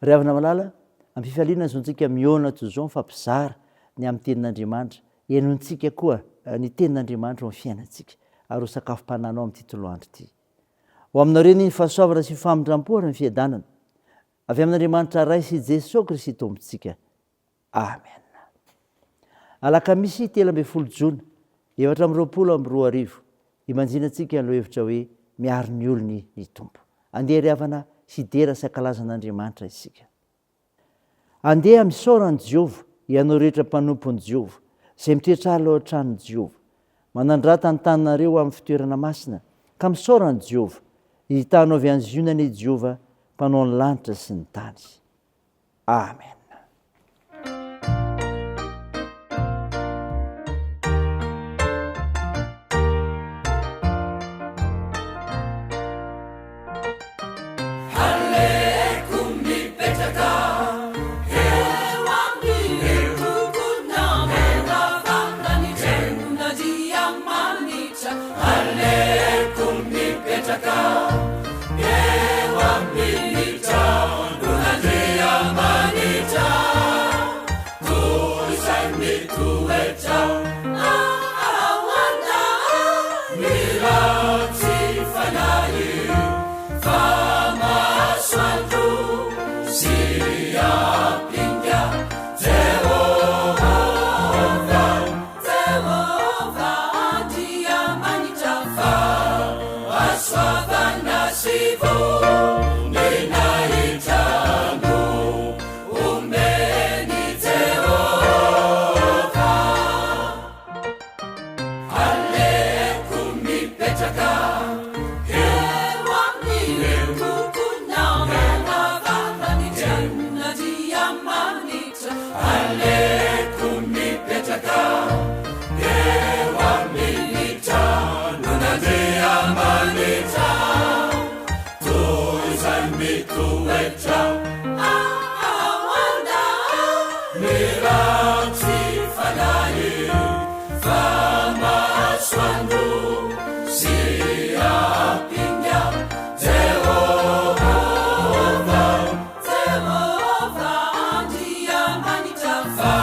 Ry havana malala, am-pifaliana ny zontsika mihaona toy izao mifampizara ny amin'ny Tenin'Andriamanitra. Henointsika koa ny Tenin'Andriamanitra ao amin'ny fiainantsika ary ho sakafom-pananao amin'ity toloandro ity. Ho aminareo anie ny fahasoavana sy ny famindram-po ary ny fiadanana avy amin'Andriamanitra Ray sy Jesoa Kristy Tompontsika. Amen. Alakamisy 13 jona 2024, imanjinantsika ny lohahevitra hoe Miaro ny olony ny Tompo. Andeha ry havana hidera sy hankalaza an'Andriamanitra isika. Andeha misaora an'i Jehovah, ianao rehetra mpanompon'i Jehovah, izay mitoetra alina ao an-tranon'i Jehovah. Manandrata ny tananareo amin'ny fitoerana masina, ka misaora an'i Jehovah. Hitanao avy any Ziona anie Jehovah, Mpanao ny lanitra sy ny tany. Amen. Aleoko mipetraka eo amin'ny tokonam-baravarana-ny-tranon'Andriamanitra. Aleoko mipetraka eo amin'ny tranon'Andriamanitra toy izay mitoetra ao anaty ratsy fanahy fa masoandro sy ampinga Jehovah, Jehovah Andriamanitra fa hasoavana sy voninahitra no omen'i Jehovah. Aleoko mipetraka eo amin'ny tokonam-baravaran'ny tranon'Andriamanitra. Aleoko mipetraka eo amin'ny tranon'Andriamanitra toy izay mitoetra ao an-danitra ratsy fanahy fa masoandro sy ampinga Jehovah Jehovah Andriamanitra fa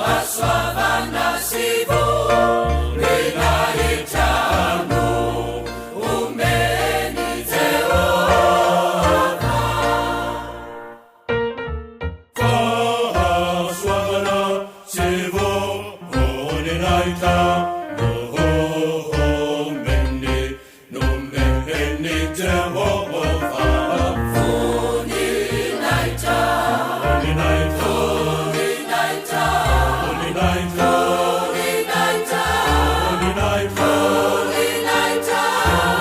hasoavana sy voninahitra no omen'i Jehovah. Fahasoavana sy voninahitra no omen'i Nomen'i Jehovah. Voninahitra. Voninahitra. Voninahitra. Voninahitra. Voninahitra. Voninahitra. Voninahitra.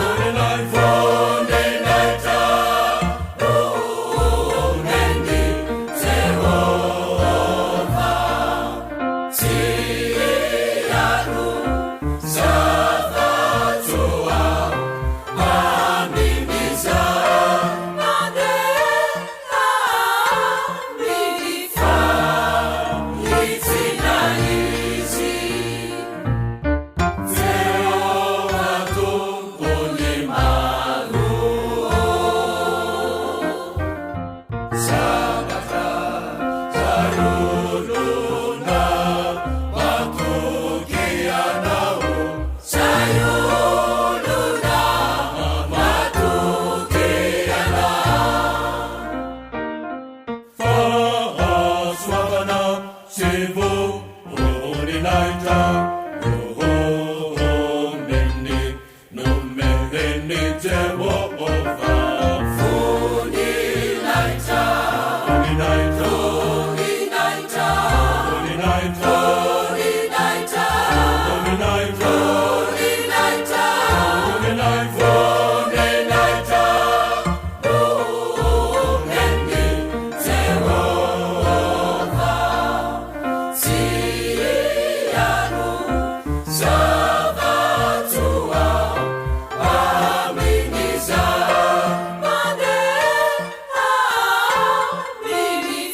Voninahitra. Voninahitra. Nomen'i Jehovah. Tsy hiaro zava-tsoa amin'izay mandeha amin'ny fahitsiana izy. Jehovah Tompon'ny maro. Sambatra zay olona matoky anao. Zay olona matoky anao. Fahasoavana sy voninahitra no omen'ny Nomen'i Jehovah. Voninahitra. Voninahitra. Voninahitra. Voninahitra. Voninahitra. Voninahitra. Voninahitra. Voninahitra. Voninahitra. Nomen'i Jehovah. Tsy hiaro zava-tsoa amin'izay mandeha amin'ny.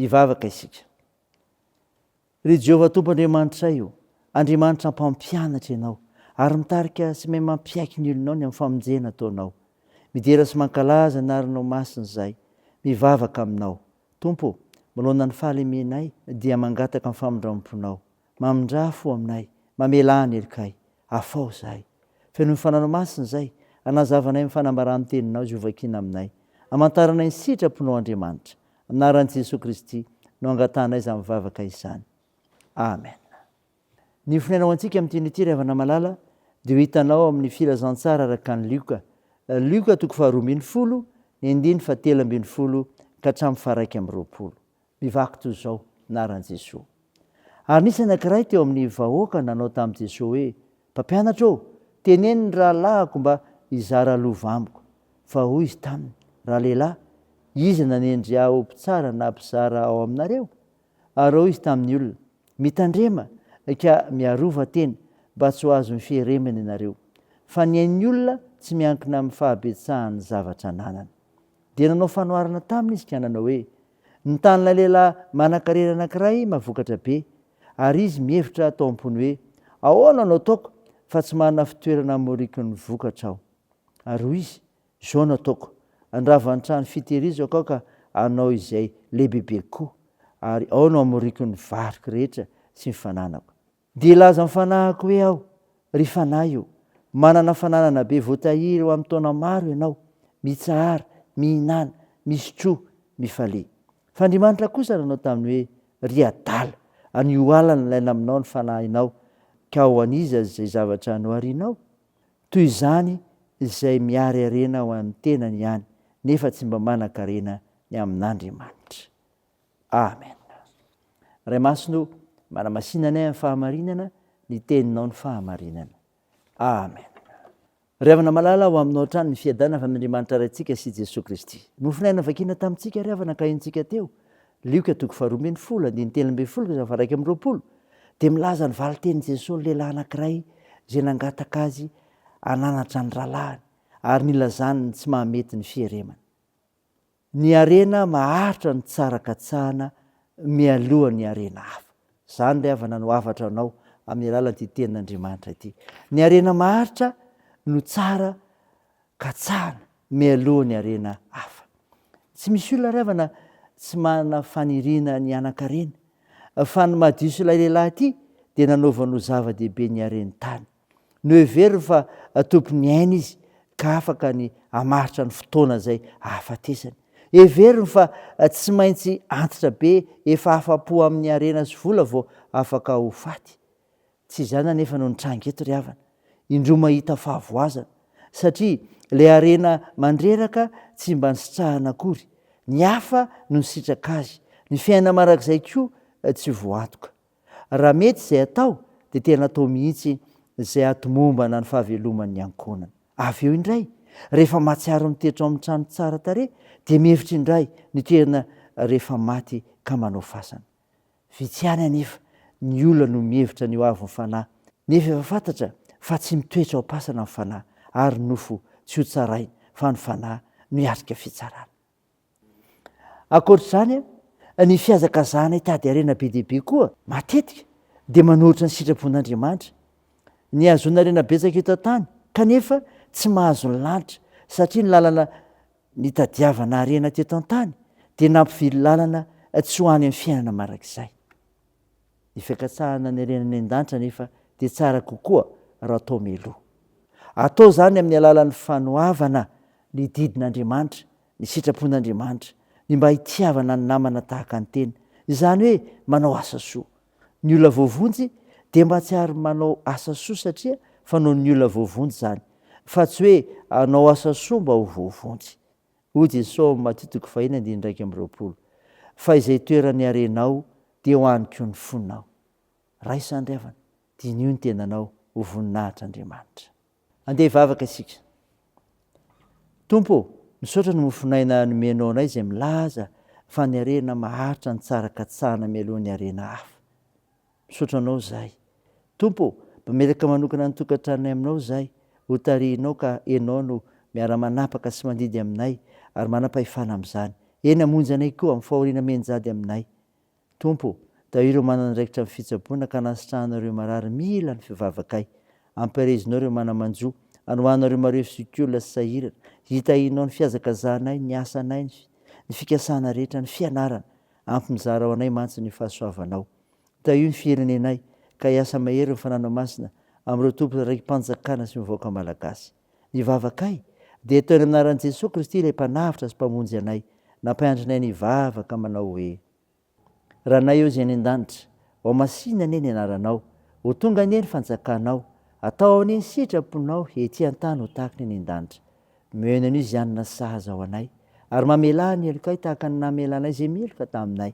Hivavaka isika. Ry Jehovah Tompo Andriamanitray ô, Andriamanitra mpampianatra Ianao, ary mitarika sy mahay mampiaiky ny olonao ny amin'ny famonjena ataonao. Midera sy mankalaza ny anaranao masina izahay. Mivavaka aminao. Tompo ô, manoloana ny fahalemenay dia mangataka ny famindram-ponao. Mamindrà fo aminay, mamelà ny helokay. Afaho izahay. Fenoy ny Fananao Masina izay, hanazavanay amin'ny fanambaran'ny Teninao izay hovakiana aminay. Hamantaranay ny sitraponao Andriamanitra. Amin'ny anaran'i Jesoa Kristy no angatahanay izany vavaka izany. Amen. Ny fonena ho antsika amin'ity anio ity ry havana malala dia ho hitanao amin'ny filazantsara araka an'i Lioka. Lioka toko faha-12, ny andininy faha-13 ka hatramin'ny faha-21. Mivaky toy izao, Anaran'i Jesoa. Ary nisy anankiray teo amin'ny vahoaka nanao tamin'i Jesoa hoe, Mpampianatra ô, teneno ny rahalahiko mba hizara lova amiko. Fa hoy Izy taminy, Ralehilahy, iza nanendry Ahy ho mpitsara na mpizara ao aminareo? Ary hoy Izy tamin'ny olona, Mitandrema ka miarova tena mba tsy ho azon'ny fieremana ianareo, fa ny ain'ny olona tsy miankina amin'ny fahabetsahan'ny zavatra ananany. Dia nanao fanoharana taminy izy ka nanao hoe, Ny tanin'ilay lehilahy manankarena anankiray mahavokatra be, ary izy mihevitra tao am-pony hoe, Ahoana no ataoko fa tsy manana fitoerana hamoriako ny vokatra aho? Ary hoy izy, Izao no ataoko, handrava ny trano fitehirizako aho ka hanao izay lehibebe kokoa, ary ao no hamoriako ny variko rehetra sy ny fananako. Dia hilaza amin'ny fanahiko hoe aho, Ry fanahy ô, manana fananana be voatahiry ho amin'ny taona maro ianao, mitsahara, mihinàna, misotroa, mifalia. Fa Andriamanitra kosa nanao taminy hoe, Ry adala, anio alina alaina aminao ny fanahinao, ka ho an'iza izay zavatra noharinao? Toy izany izay mihary harena ho an'ny tenany ihany, nefa tsy mba manan-karena ny amin'Andriamanitra. Amen. Ray Masina o, manamasina anay amin'ny fahamarinana, ny teninao ny fahamarinana. Amen. Ry havana malala, ho aminao hatrany ny fiadanana avy amin'Andriamanitra Raintsika sy Jesoa Kristy. Nofonaina vakiana tamintsika ry havana ka henontsika teo, Lioka toko faharoa ambin'ny folo, andininy 13 ka hatramin'ny faha-21, dia milaza ny valin-tenin'i Jesoa ny lehilahy anankiray izay nangataka azy hananatra ny rahalahiny ary nilazany ny tsy mahamety ny fieremana. Ny harena maharitra no tsara katsahana mialoha ny harena hafa. Izany ry havana no hafatra anao amin'ny alalan'ity tenin'Andriamanitra ity. Ny harena maharitra no tsara katsahana mialoha ny harena hafa. Tsy misy olona ry havana tsy manana faniriana ny hanan-karena. Fa ny mahadiso ilay lehilahy ity dia nanaovany ho zava-dehibe ny haren'ny tany. Noheveriny fa tompon'ny aina izy ka afaka ny hamaritra ny fotoana izay hahafatesany. Heveriny fa tsy maintsy antitra be efa afa-po amin'ny harena sy vola vao afaka ho faty. Tsy izany anefa no nitranga eto ry havana. Indroa mahita fahavoazana. Satria ilay harena mandreraka tsy mba nisitrahana akory. Ny hafa no nisitraka azy. Ny fiainana mandrakizay koa tsy voatoka. Raha mety izay atao dia tena atao mihitsy izay hahatomombana ny fahaveloman'ny ankohonana. Avy eo indray, rehefa mahatsiaro mitoetra ao amin'ny trano tsara tarehy dia mihevitra indray ny toerana rehefa maty ka manao fasana. Vitsy ihany anefa ny olona no mihevitra ny ho avin'ny fanahy, nefa efa fantatra fa tsy mitoetra ao am-pasana ny fanahy ary ny nofo tsy hotsaraina fa ny fanahy no hiatrika fitsarana. Ankoatra izany, ny fihazakazahana hitady harena be dia be koa, matetika, dia manohitra ny sitrapon'Andriamanitra. Ny hahazoana harena betsaka eto an-tany, kanefa tsy mahazo ny lanitra, satria ny lalana nitadiavana harena teto an-tany dia nampivily lalana tsy ho any amin'ny fiainana mandrakizay. Ny fiakatsahana ny harena any an-danitra anefa dia tsara kokoa raha atao mialoha. Atao izany amin'ny alalan'ny fanoavana ny didin'Andriamanitra, ny sitrapon'Andriamanitra, ny mba hitiavana ny namana tahaka ny tena, izany hoe manao asa soa. Ny olona voavonjy dia mba tsy ary manao asa soa satria fanaon'ny olona voavonjy izany, fa tsy hoe hanao asa soa mba ho voavonjy. Hoy Jesoa ao amin'ny Matio toko fahiny andininy 21, Fa izay itoeran'ny harenao dia ho any koa ny fonao. Raiso izany ry havana, diniho ny tenanao ho voninahitr'Andriamanitra. Andeha hivavaka isika. Tompo ô, misaotra ny mofon'aina nomenao anay izay milaza fa ny harena maharitra ny tsara katsahana mialoha ny harena hafa. Misaotra Anao izahay. Tompo ô, mametraka manokana ny tokantranonay Aminao izahay, ho tarihinao ka Ianao no miara-manapaka sy mandidy aminay ary manam-pahefana amin'izany. Eny, hamonjy anay koa amin'ny fahoriana mianjady aminay. Tompo ô, tahio ireo manana andraikitra amin'ny fitsaboana ka anasitrahana ireo marary mila ny fivavakay. Ampirezinao ireo mana-manjo, anohanao ireo marefo zokiolona sy sahirana. Hitahianao ny fihazakazahanay, ny asanay, ny fikasana rehetra, ny fianarana. Ampy mizara ho anay mantsy ny fahasoavanao. Tahio ny firenenay, ka hiasa mahery ny Fananao Masina amin'ireo tompon'andraiki-panjakana sy ny vahoaka malagasy. Ny vavakay dia atao eny amin'ny anaran'i Jesoa Kristy ilay Mpanavotra sy Mpamonjy anay, nampiandrinay ny hivavaka manao hoe. Ranay eo izay any an-danitra, ho masina anie ny anaranao, ho tonga anie ny fanjakanao, atao anie ny sitraponao ety an-tany ho tahaka ny any an-danitra. Omeo anio izay hanina sahaza ho anay, ary mamelà ny helokay tahaka ny namelanay izay meloka taminay.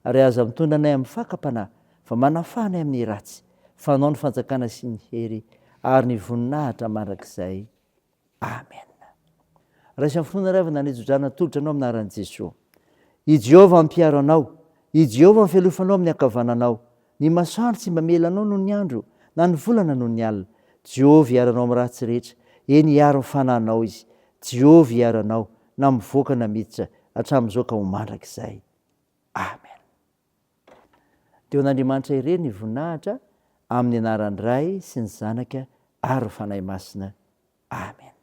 Ary aza mitondra anay amin'ny fakam-panahy, fa manafaha anay amin'ny ratsy, fa Anao ny fanjakana sy ny hery ary ny voninahitra mandrakizay. Amena. Raiso amin'ny finoana ry havana ny tsodrano atolotra anao amin'ny anaran'i Jesoa. I Jehovah hampiaro anao, i Jehovah ny fialofanao amin'ny ankavananao. Ny masoandro tsy mba mila anao noho ny andro, na ny volana noho ny alina. Jehovah hiaro anao amin'ny ratsy rehetra, eny hiaro ny fanahinao Izy. Jehovah hiaro anao, na mivoaka na miditra, hatramin'izao ka ho mandrakizay. Amen. Dia ho an'Andriamanitra irery ny voninahitra, amin'ny anaran'ny Ray sy ny Zanaka ary ny Fanahy Masina. Amen.